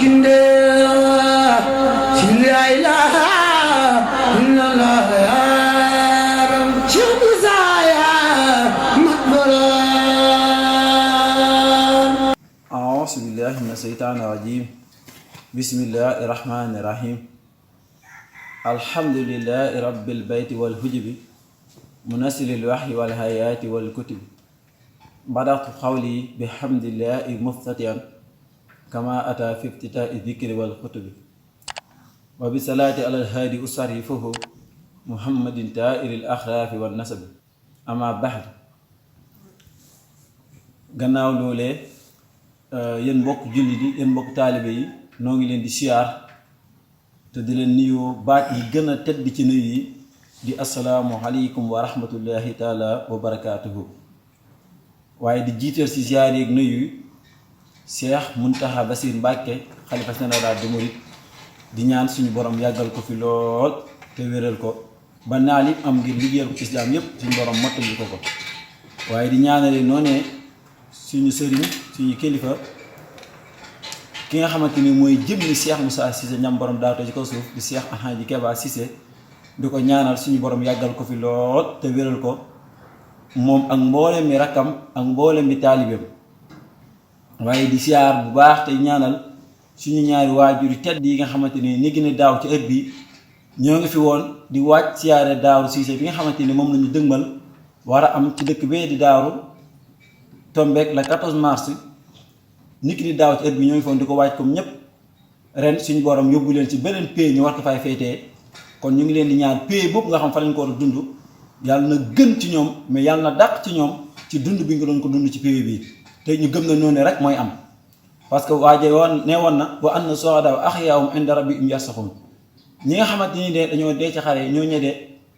kinde la ilaha illallah ya rab chibizaya makbara a'udhu billahi minash shaitanir rajim bismillahir rahmanir rahim alhamdulillahi rabbil bayti wal hujubi munassilil wahyi wal hayati wal kutubi badatu qawli bihamdillahi muftatihan kama ata fi iftita'i dhikri wal kutubi wa bi salati ala al hadi usarifuhu muhammadin ta'iril akhlafi wan nasabi ama ba'd. gannaaw loolee yéen mbokk jullit yi yéen mbokk taalibe yi noo ngi leen di siyaar te di leen nuyoo baat yi gën a tedd ci nuyu yi di assalaamu aleykum wa rahmatullahi taala wa barakaatuhu. waaye di jiital si siyaar yeeg nuyu Cheikh Muntaxa Basiir Mbàkke xalifa général des mourides di ñaan suñu borom yàggal ko fi lool te wéral ko ba naal yi am ngir liggéeyal ko islaam yépp suñu borom mottali ko waaye di ñaanale noonee suñu sëriñ suñu kilifa ki nga xamante ni mooy jëmmi Cheikh Moussa Cissé ñam borom daatoo ci kaw suuf di Cheikh Alhaji Keba Cissé di ko ñaanal suñu borom yàggal ko fi lool te wéral ko moom ak mboolem mi rakkam ak mboolem mi taalibeem. waaye di siyaar bu baax te ñaanal suñu ñaari waajur yu tedd yi nga xamante ni ni gën a daaw ci heure bi ñoo ngi fi woon di waaj siyaare Daaru Cissé bi nga xamante ni moom la ñu dëgmal war a am ci dëkk bee di Daaru tombeek la 14 mars nit ki di daaw ci heure bi ñoo ngi foon di ko waaj comme ñëpp ren suñu borom yóbbu leen ci beneen pays ñu war ko fay féetee kon ñu ngi leen di ñaan pays boobu nga xam fa lañ ko war a dund yàlla na gën ci ñoom mais yàlla na dàq ci ñoom ci dund bi nga doon ko dund ci pays bi te ñu gëm na noonu rek mooy am parce que waaje woon ne woon na wa anna suhadaa ahyaa'un inda rabbihim yarzuquun ñi nga xamante ni de dañoo dee ci xare ñoo ñe dee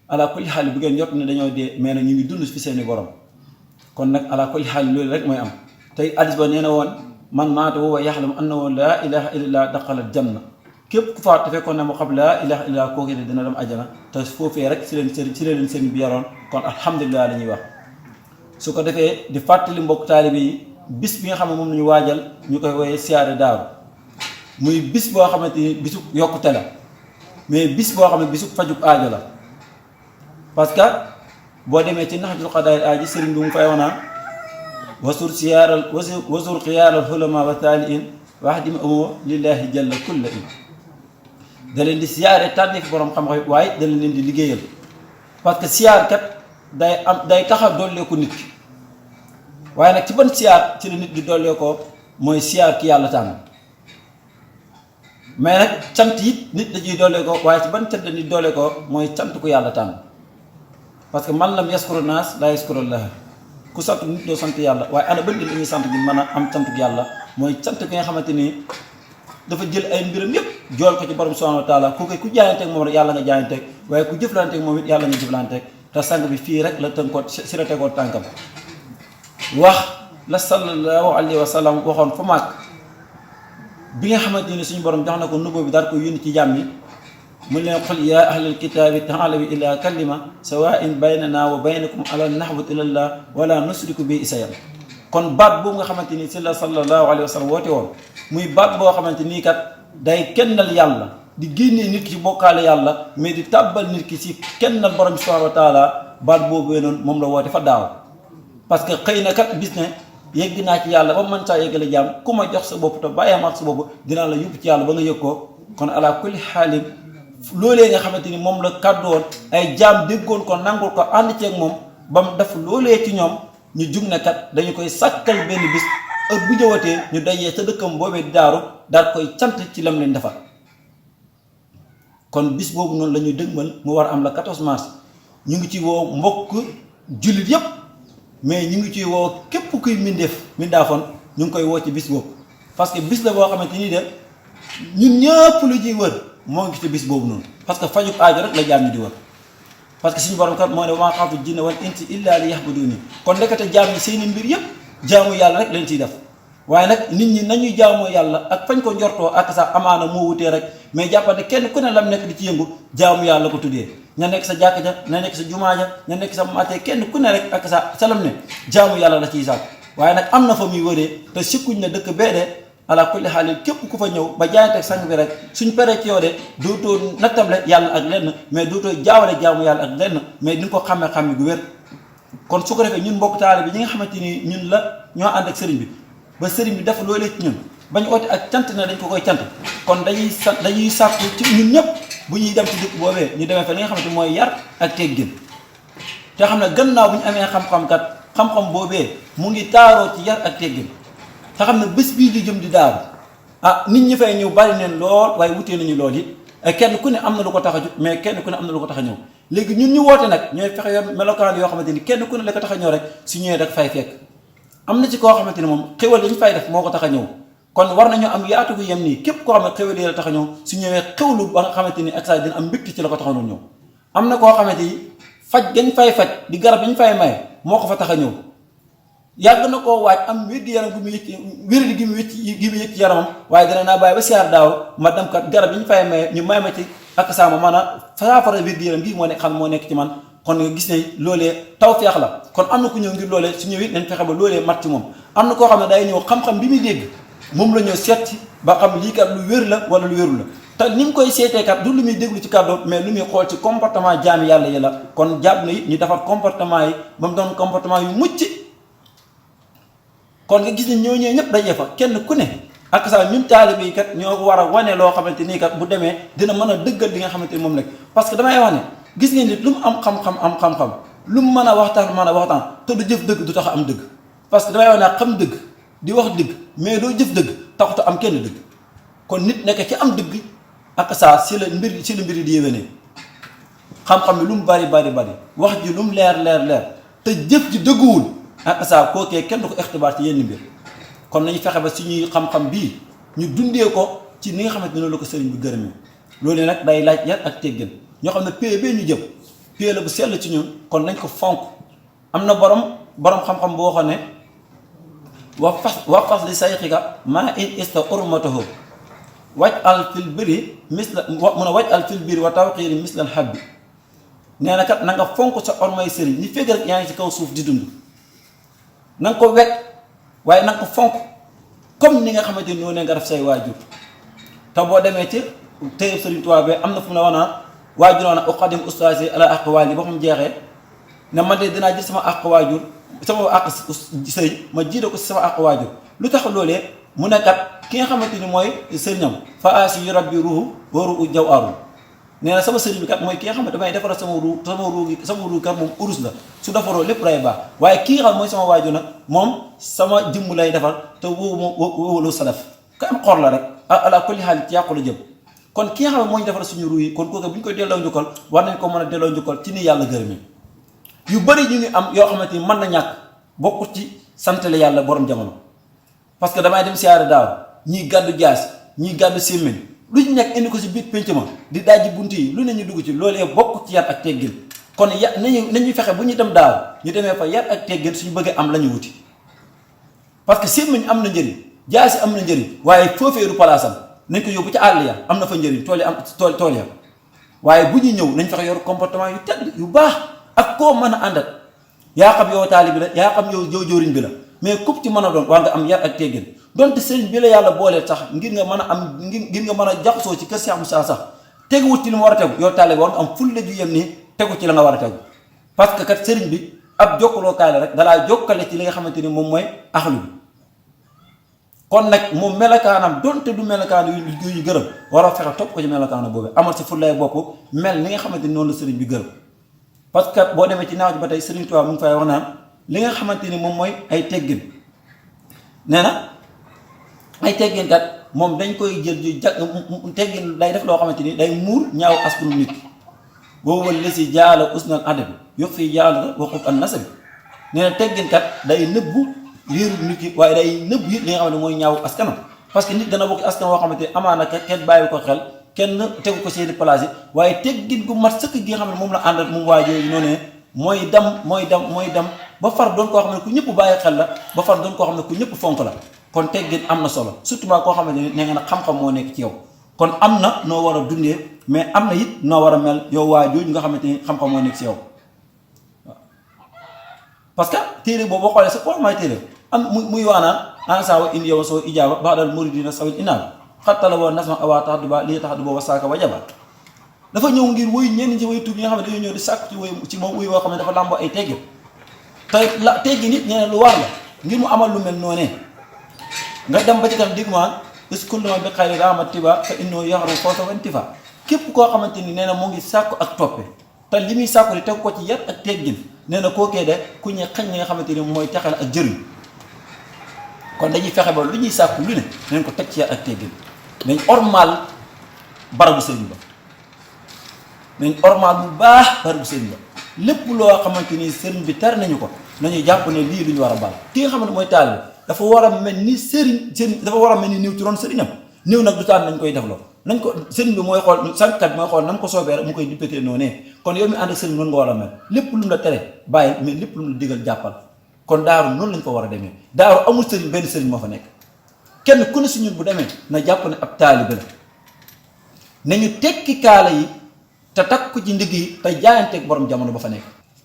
ala kulli xaal bu ngeen jot ne dañoo dee mais nag ñu ngi dund fi seeni borom kon nag ala kulli xaal loolu rek mooy am tey hadis ba nee na woon man maata wa yaxlamu annahu laa ilaha illallah daxalal janna képp ku faatu te fekkoon ne mu xam laa ilaha illallah kooku de dina dem ajana te foofee rek ci leen sëriñ bi yaroon kon alhamdulilah la ñuy wax. su ko defee di fàttali mbokk taalibe yi bis bi nga xam ne moom la ñu waajal ñu koy woowee siyaare daaru muy bis boo xamante ni bisu yokkute la mais bis boo xam ne bisu fajub aajo la parce que boo demee ci naxjul xadaayil aaji sëriñ bi mu fay wanaa wasur xiyaaral xulama wa taaliin wax di ma amoo lillahi jalla kulla in da leen di siyaare tànni fi borom xam-xam waaye da leen di liggéeyal parce que siyaar kat day taxa dolleeku nit ki waaye nag ci ban siyaar ci la nit di dollee ko mooy siyaar ki yàlla tànn mais nag cant it nit da ciy dollee ko waaye ci ban cant la nit dollee ko mooy cant ku yàlla tànn parce que man lam yaskuru naas laa yaskurullah ku sant nit doo sant yàlla waaye ana ban nit dañuy sant gi mën a am cantu yàlla mooy cant ki nga xamante ni dafa jël ay mbiram yépp jool ko ci borom subhanahu wa taala ku jaayanteeg moom rek yàlla nga jaayanteeg waaye ku jëflanteeg moom it yàlla nga jëflanteeg te sang bi fii rek la tënkoon si la tegoon tànkam wax la sallallahu alayhi wa sallam waxoon fa màgg bi nga xamante ni suñu borom jox na ko nubu bi daal ko yónni ci jàmm yi mu leen qul yaa ahlal kitaabi ta'aalaw ilaa kalima sawaa'in baynanaa wa baynakum alaa na'buda illallah wala nusriku bihi shay'an kon baat boobu nga xamante ni si la sallallahu alayhi wa sallam woote woon muy baat boo xamante nii kat day kennal yàlla di génnee nit ki ci bokkaale yàlla mais di tàbbal nit ki si kennal borom subhanahu wa taala baat boobu noonu moom la woote fa daaw parce que xëy na kat bis ne yegg naa ci yàlla ba mën saa yeggale jaam ku ma jox sa bopp te bàyyi ma ak sa bopp dinaa la yóbbu ci yàlla ba nga yëg ko kon ala kulli xaalin loolee nga xamante ni moom la kàddu woon ay jaam déggoon ko nangul ko ànd ceeg moom ba mu def loolee ci ñoom ñu jug ne kat dañu koy sàkkal benn bis heure bu jëwatee ñu dajee sa dëkkam boobee di daaru daal koy cant ci lam leen defar kon bis boobu noonu la ñuy dëgmal mu war a am la 14 mars ñu ngi ci woo mbokk jullit yépp mais ñu ngi ciy woo képp kuy mindaafoon ñu ngi koy woo ci bis boobu parce que bis la boo xamante ni de ñun ñëpp lu ciy wër moo ngi ci bis boobu noonu parce que fajub aajo rek la jaam ñi di wër parce que suñu borom kat moo ne wa maa xalaqtul jinna wal insa illa liya'buduni kon ndekete jaam ñi seeni mbir yëpp jaamu yàlla rek lañ ciy def waaye nag nit ñi nañuy jaamoo yàlla ak fañ ko njortoo ak sax amaana moo wutee rek mais jàppante kenn ku ne lam nekk di ci yëngu jaamu yàlla ko tuddee ña nekk sa jàkk ja ña nekk sa jumaa ja ña nekk sa maatee kenn ku ne rek ak sa lam ne jaamu yàlla la ciy sàkk waaye nag am na fa muy wëree te sikkuñ ne dëkk bee de ala kulli xaalil képp ku fa ñëw ba jaayante ak sang bi rek suñ paree ci yow de dootoo nattable yàlla ak lenn mais dootoo jaawale jaamu yàlla ak lenn mais di nga ko xàmme gu wér. kon su ko defee ñun mbokk taalibe bi ñi nga xamante ni ñun la ñoo ànd ak sëriñ bi ba sëriñ bi def loolee ci ñun bañ oote ak cant na dañ ko koy cant kon dañuy sàkku ci ñun ñëpp bu ñuy dem ci dëkk boobee ñu demee fa li nga xamante mooy yar ak teggin te xam ne gannaaw bu ñu amee xam-xam kat xam-xam boobee mu ngi taaroo ci yar ak teggin te xam ne bés bii di jëm di daaru nit ñi fay ñëw bari neen lool waaye wutee nañu lool it kenn ku ne am na lu ko tax a jug mais kenn ku ne am na lu ko tax a ñëw léegi ñun ñu woote nag ñooy fexe yoon melokaan yoo xamante ni kenn ku ne la ko tax a ñëw rek su ñëwee rek fay fekk am na ci koo xamante ni moom xéwal yi ñu fay def moo ko tax a ñëw kon war nañoo am yaatu gu yem nii képp koo xam ne xéwal yi la tax a ñëw su ñëwee xewlu ba nga xamante ni ak saa dina am mbégte ci la ko tax a ñëw am na koo xamante ni faj gañ fay faj di garab yi ñu fay maye moo ko fa tax a ñëw yàgg na koo waaj am wér-gu-yaram gu mu yëg wér gi mu yëg ci yaramam waaye dana naa bàyyi ba siyaar daaw ma dem kat garab yi ñu fay maye ñu may ma ci ak saa ma maanaam saafara wér-gu-yaram bii moo nekk xam moo nekk ci man kon nga gis ne loolee tawfeex la kon am na ku ñëw ngir loolee su ñëwee nañ fexe ba loolee mat ci moom am na koo xam ne day ñëw xam-xam bi muy dégg moom la ñëw seet ba xam lii kat lu wér la wala lu wérul la te ni mu koy seetee kat du lu muy déglu ci kàddu mais lu muy xool ci comportement jaami yàlla yi la kon jàpp na it ñu defar comportement yi ba mu doon comportement yu mucc kon nga gis ne ñooñee ñëpp dajee fa kenn ku ne ak saa ñun taalibe yi kat ñoo war a wane loo xamante nii kat bu demee dina mën a dëggal li nga xamante ni moom nekk parce que damay wax ne gis ngeen nit lu mu am xam-xam lu mu mën a waxtaan te du jëf dëgg du tax am dëgg parce que damay wax ne xam dëgg di wax dëgg mais doo jëf dëgg taxut am kenn dëgg kon nit nekk ci am dëgg ak saa si la mbir yi di yéwénee xam-xam bi lu mu bari wax ji lu mu leer te jëf ji dëgguwul ak saa kookee kenn du ko ixtibaar ci yenn mbir kon nañu fexe ba suñuy xam-xam bii ñu dundee ko ci ni nga xamante ne loolu la ko sëriñ bi gërëmee loolu nag day laaj yar ak teggin ñoo xam ne paie bee ñu jëm paie la bu sell ci ñun kon nañ ko fonk am na borom xam-xam boo xam ne wa fas li sayxika maa in ista urmatahu waj al fil biri misla mun a waj al fil biri wa tawxiiri mislal habbi nee na kat na nga fonk sa ormay sëriñ ni fekk rek yaa ngi ci kaw suuf di dund na nga ko wekk waaye na nga ko fonk comme ni nga xamante ni noonu nga def say waajur te boo demee ci téere Sëriñ Tuubaa bi am na fu mu la wanaa waajur na uqadim ustaasi ala aqwaali boo xam jeexee ne man de dinaa jël sama àq waajur sama àq sëriñ ma jiite ko si sama àq waajur lu tax loolee mu nekkat ki nga xamante ni mooy sëriñam fa aasi yu rabbi ruuhu wa ruuhu jaw aru nee na sama sëriñ bi kat mooy ki nga xam ne damay defaral sama ruu kat moom urus la su defaroo lépp lay baax waaye kii nga xam mooy sama waajur nag moom sama jëmm lay defar te wóowu sa def ka am xor la rek ala kulli xaal ci yàqu la jëm kon ki nga xam ne moo ñu defar suñu ruu yi kon kooku bu ñu koy delloo njukkal war nañ ko mën a delloo njukkal ci ni yàlla gërëmee yu bëri ñu ngi am yoo xamante ni mën na ñàkk bokkut ci santale yàlla borom jamono parce que damay dem siyaare daaw ñii gàddu jaas ñii gàddu sémmiñ lu ñu nekk indi ko si biir pénc ma di dajji bunt yi lu ne ñu dugg ci loolee bokk ci yar ak teggin kon nañuy fexe bu ñu dem daaw ñu demee fa yar ak teggin suñu bëggee am la ñu wuti parce que sémmiñ am na njëriñ jaasi am na njëriñ waaye foofee du palaasam nañ ko yóbbu ci àll ya am na fa njëriñ tool ya waaye bu ñuy ñëw nañ fexe yor comportement yu tedd yu baax ak koo mën a àndat yaa xam yow taali bi la yaa xam yow jóoriñ bi la mais kub ci mën a doon waa nga am yar ak teggin donte sëriñ bi la yàlla booleel sax ngir nga mën a am ngir nga mën a jaxasoo ci kër Cheikh Moussa sax teguwut ci li mu war a tegu yow taali bi war nga am fulla ju yem nii tegu ci la nga war a tegu parce que kat sëriñ bi ab jokkalookaay la rek dalaa jokkale ci li nga xamante ni moom mooy axlu bi kon nag moom melokaanam donte du melokaan yu gërëm war a fexe topp ko ci melokaanam boobu amal si fullay bopp mel ni nga xamante ni noonu la sëriñ bi gërëm parce que boo demee ci naaw ji ba tey sëriñ Tuubaa mu ngi fay wax naan li nga xamante ni moom mooy ay teggin nee na ay teggin kat moom dañ koy jël ju teggin day def loo xamante ni day muur ñaaw askanu nit boobu la si jaala usnal adabi yokk fii jaala waxub an nasabi nee na teggin kat day nëbbu réeru nit ki waaye day nëbbu it li nga xam ne mooy ñaaw askanam parce que nit dana bokk askan woo xamante ni amaana kenn bàyyi ko xel kenn tegu ko seeni place yi waaye teggin gu mat sëkk gi nga xam ne moom la àndal moom waa jooju noonu ne mooy dem ba far doon koo xam ne ku ñëpp bàyyi xel la ba far doon koo xam ne ku ñëpp fonk la kon teggin am na solo surtout koo xam ne nee nga nag xam-xam moo nekk ci yow kon am na noo war a dundee mais am na it noo war a mel yow waa jooju nga xamante ni xam-xam moo nekk ci yow waaw parce que téere boobu boo xoolee sa pour may téere am muy waanaan ansa wa indi yow soo ijaaba baadal muridina sawil inaab xattala woo nasma awaa taxdu ba lii taxdu booba saaka wa jaba dafa ñëw ngir woy ñenn ci way tur yi nga xam ne dañoo ñëw di sàkk ci woy ci moom woy woo xam ne dafa làmboo ay teggin te la teggi nit ñeneen lu war la ngir mu amal lu mel noonee nga dem ba ci tam dig maan iskulluma bi xayri rahmat tiba fa innoo yaxaru foosa wantifa képp koo xamante ni nee na mu ngi sàkku ak toppe te li muy sàkku di teg ko ci yar ak teggin nee na kookee de ku ñuy xañ li nga xamante ni mooy texal ak jëriñ kon dañuy fexe ba lu ñuy sàkku lu ne nañ ko teg ci yar ak teggin nañ ormal barabu sëriñ ba nañ ormal bu baax barabu sëriñ ba lépp loo xamante ni sëriñ bi tar nañu ko nañu jàpp ne lii lu ñu war a baal ki nga xamante mooy taalibe dafa war a mel ni sëriñ dafa war a mel ni néew ci ron sëriñam néew nag du taan nañ koy def loo nañ ko sëriñ bi mooy xool sànqkat bi mooy xool na mu ko soobee rek mu koy dippatee noonu kon yow mi ànd ak sëriñ noonu nga war a mel lépp lu mu la tere bàyyi mais lépp lu mu la digal jàppal kon daaru noonu lañ ko war a demee daaru amul sëriñ benn sëriñ moo fa nekk kenn ku ne si ñun bu demee na jàpp ne ab taalibe la nañu tekki kaala yi te takk ko ci ndigg yi te jaayanteeg borom jamono ba fa nekk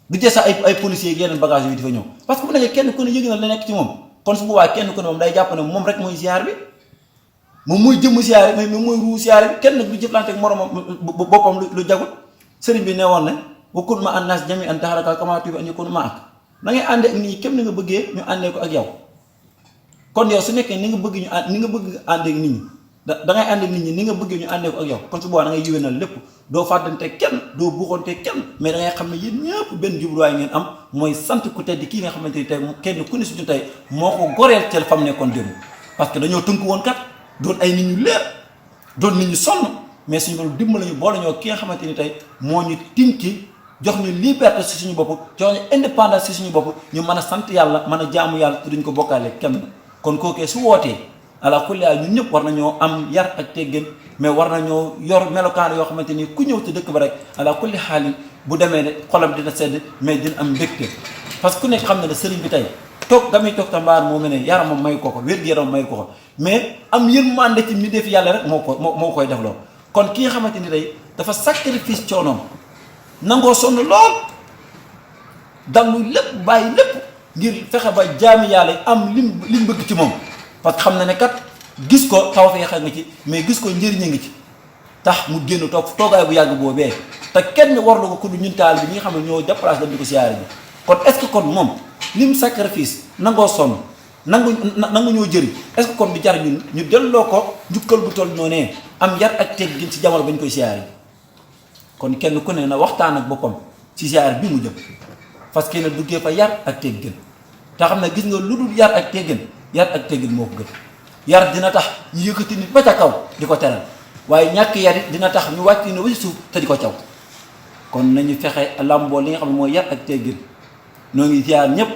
du jee sax ay policiers yeneen bagage yi di fa ñëw parce que bu nekkee kenn ku ne yëg na la nekk ci moom kon su boobaa kenn ku ne moom day jàpp ne moom rek mooy ziar bi moom mooy jëmm ziar bi moom mooy ruu ziar bi kenn nag du jëflanteeg moromam boppam lu jagul sëriñ bi ne woon ne wa kun ma annas jami an taxaraka kama tubi an yakun ma ak da ngay àndee ak nit ñi képp ni nga bëggee ñu àndee ko ak yow kon yow su nekkee ni nga bëgg àndee ak nit ñi da ngay ànd ak nit ñi ni nga bëggee ñu àndee ko ak yow kon su boobaa da ngay yiwénal lépp doo fàddante kenn doo buuxante kenn mais da ngay xam ne yéen ñëpp benn jubluwaay ngeen am mooy sant ku tedd kii nga xamante ni tey kenn ku ne suñu tey moo ko goreel teel fam nekkoon démb parce que dañoo tënk woon kat doon ay nit ñu leer doon nit ñu sonn mais suñu borom dimbali ñu boole ñoo ki nga xamante ni tey moo ñu tinki jox ñu liberté si suñu bopp jox ñu indépendance si suñu bopp ñu mën a sant yàlla mën a jaamu yàlla te duñ ko bokkaale kenn kon kookee su wootee ala kulli haal ñun ñëpp war nañoo am yar ak teggin mais war nañoo yor melokaan yoo xamante ni ku ñëw ci dëkk ba rek ala kulli xaalin bu demee ne xolam dina sedd mais dina am mbégte parce que ku nekk xam na ne sëriñ bi tey toog damay toog ta mbaar moo mel ne yaramam may ko ko wér-gu-yaram may ko ko mais am yërmande ci mi def yàlla rek moo koy def loolu kon ki nga xamante ni tey dafa sacrifice coonoom nangoo sonn lool dallu lépp bàyyi lépp ngir fexe ba jaami yàlla am liñ bëgg ci moom parce que xam na ne kat gis ko taw fee nga ci mais gis ko njëriñ a ngi ci tax mu génn toog toogaay bu yàgg boobee te kenn warlu ko ku du ñun taal bi ñi nga xam ne ñoo déplacé dem di ko siyaare bi kon est ce que kon moom lim sacrifice nangoo sonn nangu ñoo jëriñ est ce que kon du jar ñun ñu delloo ko njukkal bu toll noonee am yar ak teggin ci jamono ba ñu koy siyaare bi kon kenn ku ne na waxtaan ak boppam ci siyaare bi mu jëm parce que ne duggee fa yar ak teggin te xam ne gis nga lu dul yar ak teggin moo ko gën yar dina tax ñu yëkkati nit ba ca kaw di ko teral waaye ñàkk yar it dina tax ñu wàcc ne ba ci suuf te di ko caw kon nañu fexe lamboo li nga xam ne mooy yar ak teggin noo ngi ziar ñëpp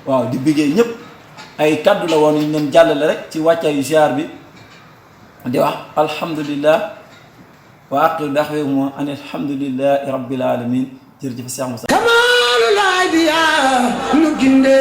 waaw di bëggee ñëpp ay kaddu la woon yu ñu doon jàllale rek ci wàccaayu ziar bi di wax alhamdulillah wa aqiru daxwehum an alhamdulillahi rabbil alamin jërëjëf Cheikh Moussa Kamalul Awliya nu ginde